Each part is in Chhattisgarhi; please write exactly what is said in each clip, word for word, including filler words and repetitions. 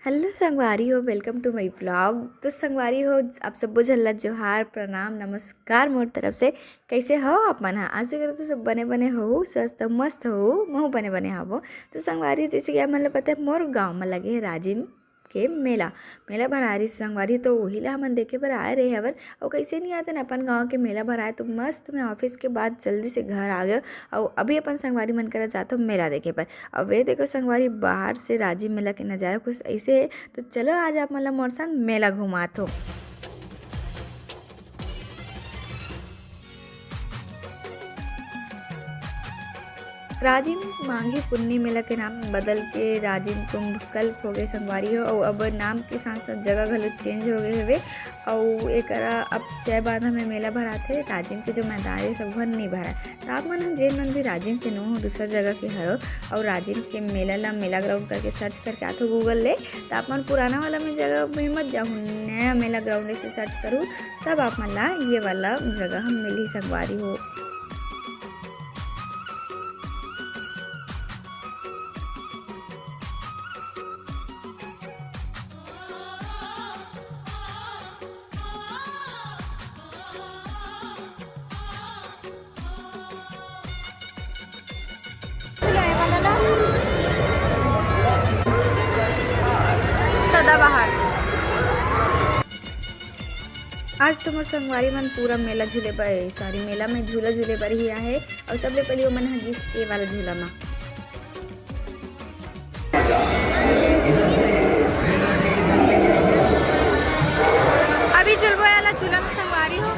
हेलो संगवारी हो, welcome to my vlog। तो संगवारी हो, आप सबो झन ला जोहार, प्रणाम, नमस्कार मोर तरफ से। कैसे हो आप मन ह? आशा करत हो सब बने बने हो, स्वस्थ मस्त हो, महू बने बने हवो। तो संगवारी, जैसे कि आप मन ला पता है, मोर गाँव में लगे है राजिम के मेला। मेला भराए रहिस संगवारी, तो वही ला हमन देखे बर आए रहे हवन। अउ कैसे नहीं आते न, अपन गाँव के मेला भराए, तो मस्त मैं ऑफिस के बाद जल्दी से घर आ गए। अउ अभी अपन संगवारी मन करा जात हो मेला देखे बर। अब ये देखो संगवारी, बाहर से राजिम मेला के नज़ारा कुछ ऐसे है। तो चलो, आज आप मन ला मोर संग मेला घुमात हो। राजिम मांझी पुन्नी मेला के नाम बदल के राजिम कुंभ कल्प हो गए संगवारी हो। अउ अब नाम के साथ साथ जगह घलो चेंज हो गए हवे। अउ एकरा अब चैबांधा में मेला भराथे, राजिम के जो मैदान है सब घर नहीं भरा। तो आप मन ह जेन मन भी राजिम के नो हो, दूसर जगह के हरो, अउ राजिम के मेला ला मेला ग्राउंड करके सर्च करके आथो गूगल ले, तो आप मन पुराना वाला में जगह में मत जाहू, नया मेला ग्राउंड से सर्च करू, तब आप मन ला ये वाला जगह हम मिलही संगवारी हो। सदाबहार। आज तो मोर संगवारी मन पूरा मेला झूले बर, सॉरी, मेला में झूला झूले बर ही आहे। अउ सबले पहले ओमन ह गिस ए वाला झूला म। अभी झुलबो वाला झूला में संगवारी हो।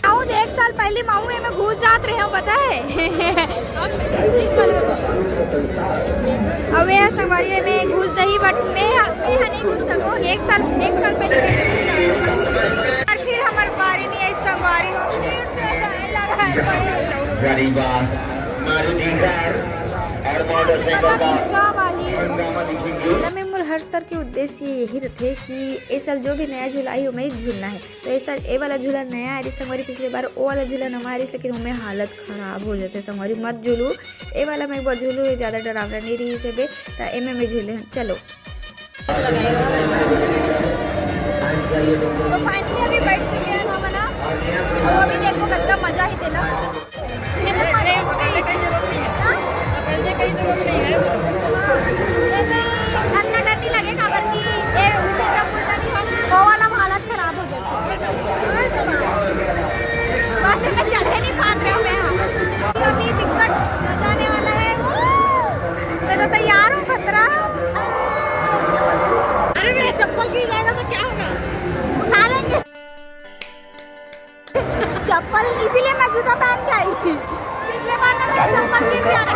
महू तो एक साल पहले महू एमे घुस जात रहे हो, पता है? अब ये संगवारी में घुस जाही, but मैं, मैं नहीं घुस सको। एक साल, एक साल पहले मैं घुस जाए। और फिर हमारे बारी नहीं आई संगवारी हो। गरीबा, मारुति कार और मोटरसाइकिल का हंगामा दिखेंगे। मेला में मोर हर साल के उद्देश्य यही रहते कि ए साल जो भी नया झूला आई, ओमे झूलना है। तो ए साल ए वाला झूला नया आए रहिस संगवारी, पिछले बार ओ वाला झूला नवा आए रहिस, लेकिन ओमे हालत खराब हो जाथे संगवारी, मत झूलू। ए वाला में एक बार झूलू, ये ज़्यादा डरावना नहीं रहिस हे बे, त एमे में झूले हन। चलो। तो finally अभी बैठ चुके हैं हम, है ना? तो अभी देखो कितना मजा ही तेला। पहले कहीं जरूरत नहीं है। इतना डर नहीं लगे, काबर कि ये उल्टा पुल्टा नहीं हो, वो वाला हालत खराब हो जाता है। बस में चढ़े नहीं पाते हो मैं। अभी दिक्कत मजा आने वाला है। मैं तो तैयार हूँ, खतरा। अरे, मेरा चप्पल गिर जाएगा तो क्या होगा? उठा लेंगे। चप्पल, इसीलिए मैं जूता पहन के आई थी। पिछले बार ना मेरा चप्पल गिर गया था।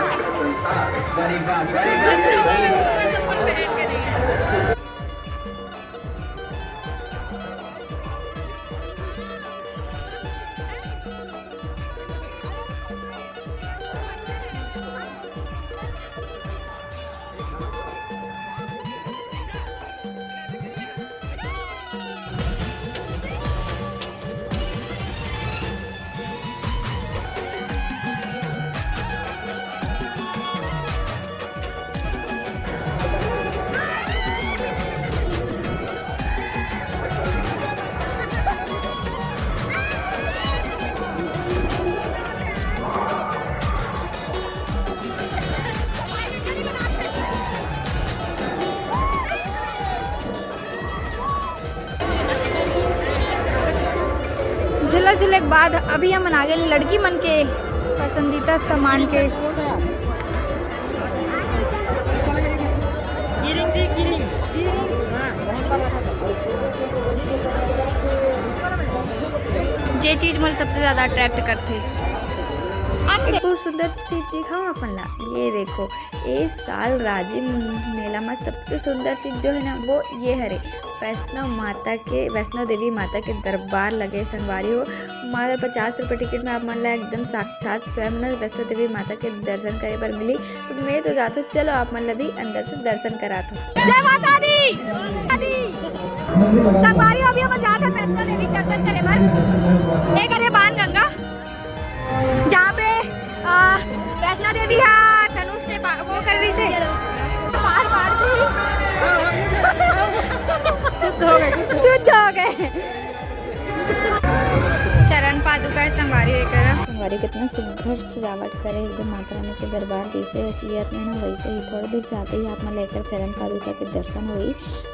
झूला झूले के बाद अभी हमन आगे लड़की मन के पसंदीदा सामान के। जे चीज मोला सबसे ज्यादा अट्रैक्ट करथे। एक बहुत सुंदर सी दिखाऊं अपन ला, ये देखो, ए साल राजिम मेला में सबसे सुंदर चीज जो है ना, वो ये हरे, वैष्णो माता के, वैष्णो देवी माता के दरबार लगे संगवारी हो। मात्र पचास रुपये टिकट में आप मन ला एकदम साक्षात स्वयं न वैष्णो देवी माता के दर्शन करे बर मिली। तो मैं तो जात हूँ, चलो आप मन ला भी अंदर से दर्शन करात हूँ। जय माता दी। संगवारी हो, अभी हम जात हन वैष्णो देवी दर्शन करे बर। एक अरे बाण गंगा, जहाँ देवी हा धनुष से बा-, वो कर रही से। बार बार से। शुद्ध हो गए। चरण पादुका हे संगवारी एकर। संगवारी कितना सुघर सजावट करे एकदम माता रानी के दरबार, जैसे असलियत में ना वैसे ही। थोड़ा दूर जाते ही आप मन ला एकर चरण पादुका के दर्शन होई।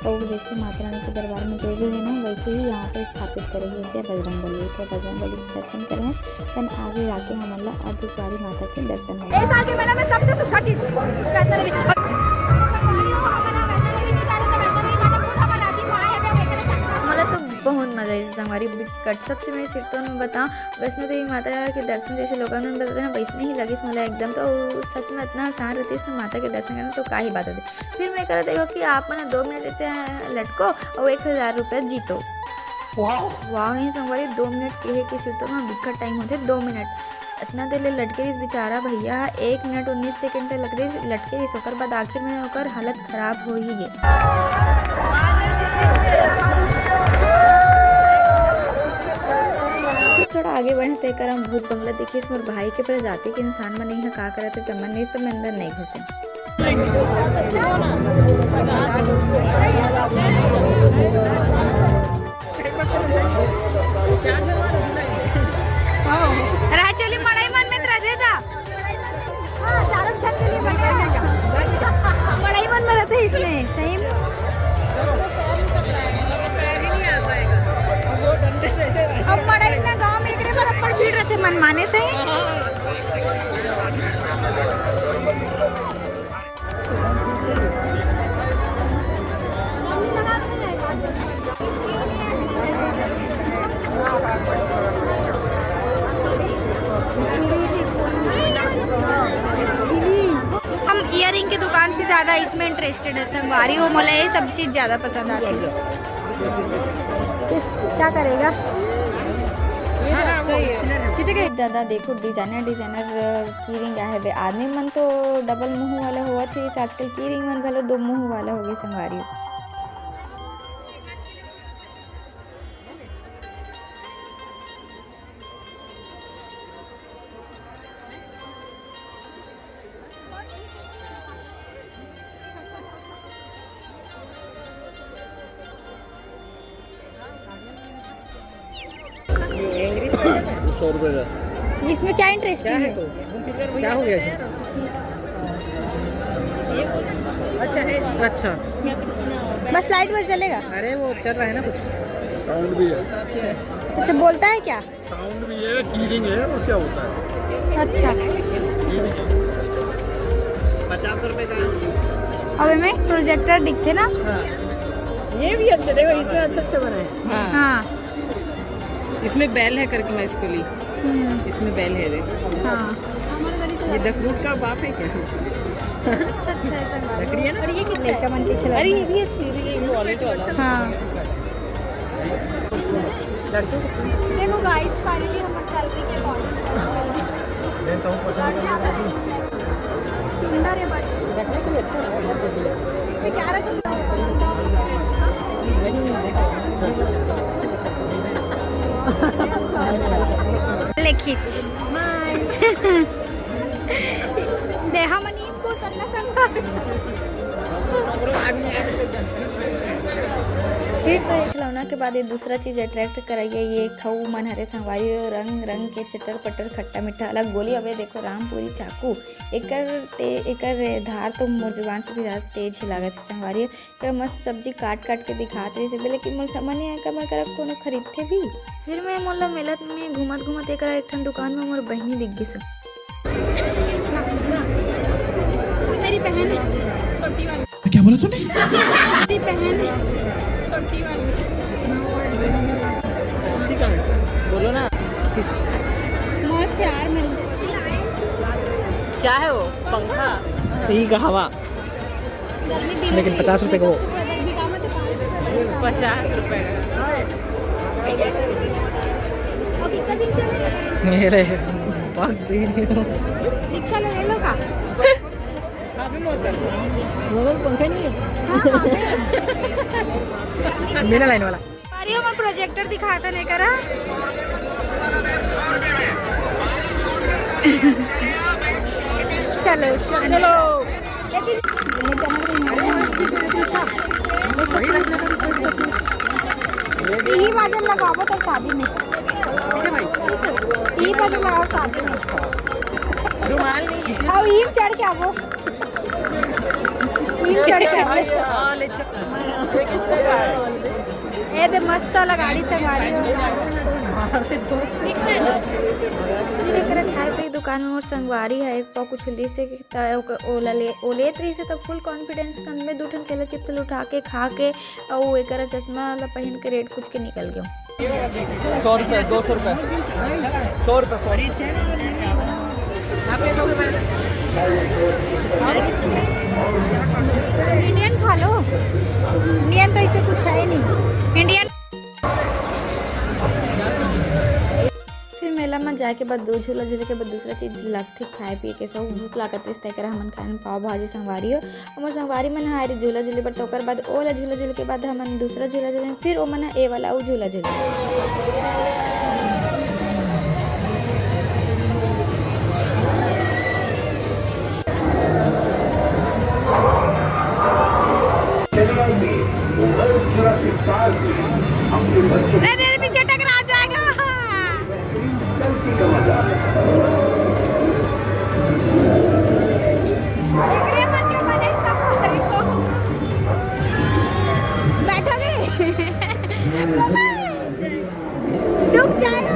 और जैसे माता रानी के दरबार में जो जो है ना वैसे ही यहाँ पे स्थापित करे हे, जैसे बजरंग बली, तो बजरंग बली के दर्शन करे हैं। तन आगे जाके हमन ला अर्धकुंवारी माता के दर्शन होई। ए साल के मेला में सबसे सुघर चीज वैष्णो देवी। संगवारी हो, हमन ह वैष्णो देवी नहीं जा रहे, तो वैष्णो देवी माता खुद हमर राजी में आए हवे, अब एकरे साथ। मोला तो बहुत मजा आइस संगवारी, बिकट सच में सिरतोन में बताओ, वैष्णो देवी माता के दर्शन जैसे लोगन मन बताते ना, वैसने ही लगिस मोला एकदम। तो सच में इतना आसान रहतिस ना माता के दर्शन करना, तो का ही बात होती। फिर मैं करा देखो कि आप मन दो मिनट ऐसे लटको और एक हजार रुपया जीतो। वाह। वाह नहीं संगवारी, दो मिनट के है कि सिरतोन में बिकट टाइम होते, दो मिनट। इतना देर ले लटके रहिस बेचारा भैया, एक मिनट उन्नीस सेकंड तक लटके, लटके रहिस, ओकर बाद आखिर में ओकर हालत खराब हो ही गे। थोड़ा आगे बढ़े तो एकर हम भूत बंगला देखिस, मोर भाई के प्रजाति के इंसान मन इहाँ का करत हे समझ नहीं, तो मैं अंदर नहीं घुसे। राचोली मड़ई मन में त रथे ता। हाँ, चारों छत के लिए बने हैं। मड़ई मन में रथे इसमें, सही में। अब मड़ई ना गांव में एकरे बराबर भीड़ रथे, मन माने सही। हम ईयरिंग के दुकान से ज्यादा इसमें इंटरेस्टेड है संगवारी, वो मोला ये सब चीज ज्यादा पसंद आती है। किस, क्या करेगा? ये तो अच्छा ही है। कितने के? दादा देखो, डिजाइनर डिजाइनर की रिंग आहे बे। आदमी मन तो डबल मुंह वाला होवत हे, आजकल की रिंग मन घलो दो मुंह वाला हो गए संगवारी। सौ रुपए का। इसमें क्या इंटरेस्टिंग है? क्या हो गया इसमें? अच्छा है। अच्छा। बस लाइट बस जलेगा? अरे वो चल रहा है ना कुछ। साउंड भी है। अच्छा, बोलता है क्या? साउंड भी है, की रिंग है, और क्या होता है? अच्छा। पचास रुपए का। अब इमें प्रोजेक्टर दिखते ना? हाँ। ये भी अच्छे, देखो, इसमें अच्छे अच्छे बनाए। हाँ। हाँ। इसमें बेल है करके मैं इसको ली। हम्म। इसमें बेल है, देखो। हाँ। ये दखरूट का बाप है क्या? अच्छा, अच्छा है संगवारी। लकड़ी है ना? और ये कितना है? लड़का मन के खिलौना। अरे, ये भी अच्छी है, ये वॉलेट वाला। हाँ। देखो गाइस, फाइनली हम सैलरी के अकॉर्डिंग सुंदर है, बट इसमें क्या रखा? ले खींच। देहा मनी को सन्ना संग। फिर तो एक खिलौना के बाद ये दूसरा चीज अट्रैक्ट करइया ये खऊ मन हरे संगवारी हो, रंग रंग के चटर पटर खट्टा मीठा अलग गोली। अबे देखो रामपुरी चाकू, एकर ते, एकर धार तो मोर जुबान से भी ज्यादा तेज ही लागत है संगवारी। एकर मस्त सब्जी काट काट के दिखात रहिस हे, लेकिन मोला समझ नहीं आया, मैं करा कोनो खरीदथे भी। फिर मैं मोला मेला में घूमत घूमत एकरा एक ठन दुकान में मोर बहिनी दिख गिस। मेरी बहन है, छोटी वाली। क्या बोला तूने? मेरी बहन है, छोटी वाली। बोलो ना। मस्त यार, मिल क्या है वो? पंखा? ठीक है, हवा। गर्मी दिन लेकिन होती है, पचास रुपए को। सुबह गर्मी का मत। पचास रुपए का। अब इतना दिन चलेगा? मेरे बात जी नहीं हो। रिक्शा ले, ले लो का? वो पंखा नहीं है। हाँ, हाँ, मैं। बिना लाइन वाला। अरे, हमर प्रोजेक्टर दिखाता नहीं करा। चलो, चलो। यही बाजन लगाबो तो शादी में। यही बाजन लगाओ शादी में। अब ईम चढ़ के आबो। ईम चढ़ के आबो। ए दे मस्त वाला गाड़ी संगवारी हो। फिर एकरा खाए पिए के दुकान में मोर संगवारी है, एक पाव कुछ लीस हे, त ओक-, ओला ले, ओ लेत रहिस हे, त full confidence के संग में दू ठन केला chips ल उठा के, खा के, अउ एकरा चश्मा ला पहिन के रेड कुछ के निकल गयो। सौ रुपये, दो सौ रुपये, सौ रुपये, सौ रुपये। इंडियन खा लो, इंडियन तो ऐसे कुछ है ही नहीं। इंडियन। फिर मेला में जाए के बाद दो झूला झूले के बाद दूसरा चीज लगथे खाए पिए के, सब भूख लागत रहिस, तेकरा हमन खाए पाव भाजी संगवारी हो। हमर संगवारी मन ह आए रहिस झूला झूले बर, त ओकर बाद ओला झूला झूले के बाद हमन दूसरा झूला झूले, फिर ओमन ह ए वाला अउ झूला झूले। चले आइए वर्ल्ड जुरासिक पार्क में अपने बच्चों को नहीं, नहीं, पीछे टकरा जाएगा। सेल्फी का मजा। बैठोगे? डूब जाएगा।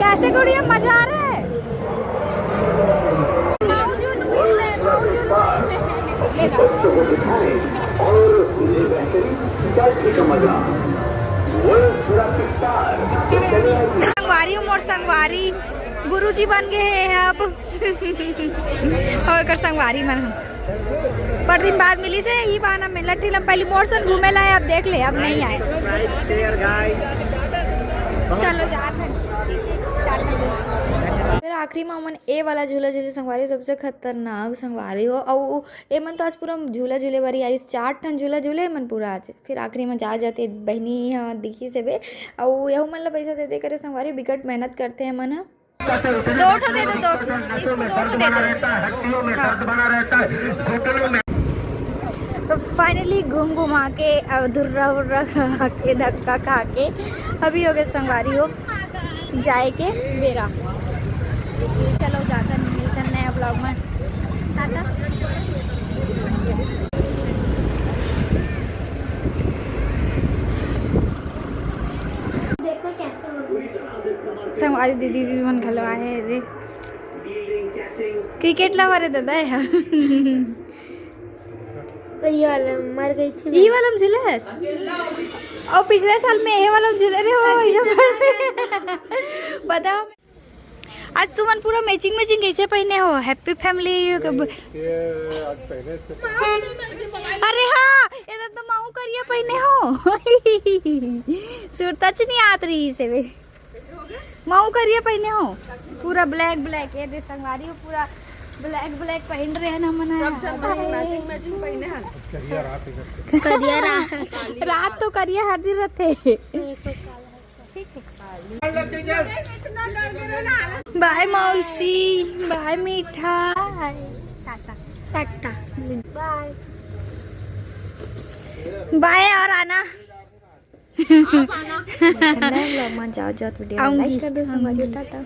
कैसे गुड़िया, मजा आ रहा है? संगवारी, मोर संगवारी, गुरुजी बन गए हैं अब। और एकर संगवारी मन ह। बड़ दिन बाद मिलिस हे, ई बहाना में लट्ठी लम पहली मोर सन घूमे ला, अब देख ले, अब नहीं आए। Subscribe, share, guys। चलो जात हन। टाटा। फिर आखिरी में हमन ए वाला झूला झूले संगवारी, सबसे खतरनाक संगवारी हो। अउ एमन तो आज पूरा झूला झूले बर आइस, चार ठन झूला झूले एमन पूरा आज। फिर आखिरी में जा जाते बहिनी ह दिखिस हेबे, अउ यहू मन ला पैसा दे दे करे संगवारी, बिकट मेहनत करथे एमन ह। दो ठो दे दो, दो ठो। इसको दो ठो दे दो। हाँ। तो finally घूम घुमा के, अब धुर्रा उर्रा खा के, धक्का खा के, अभी हो गए संगवारी हो जाए के बेरा। चलो जाता नहीं मिलता नया vlog में। टाटा। देखो कैसे हो गया। संगवारी दीदी जी मन घलो आए हे दे। Cricket lover हे दादा, ये ह। तो ये वाला मर गई थी ना। ई वाला में झूलस? और पिछले साल में ये वाला में झूले रहे हो, ये बताओ। आज तुमन पूरा matching matching कैसे पहने हो? Happy family। ये आज पहने से। अरे हाँ, ये तो माऊ करिया पहने हो। सुरता च नहीं आत रही से वे। माऊ करिया पहने हो, पूरा black black। ये दे संगवारी हो, पूरा black black पहन रहे हैं ना मना। सब झन matching matching पहने हैं। करिया रात इधर। करिया रात, रात तो करिया हर दिन रहते। ठीक है। Bye मौसी, bye मीठा। Bye। Tata. Tata. Bye। Bye और आना। आप आना। नया vlog में जाओ, जाओ, video आऊंगी। Like कर दो, संगवारी, टाटा।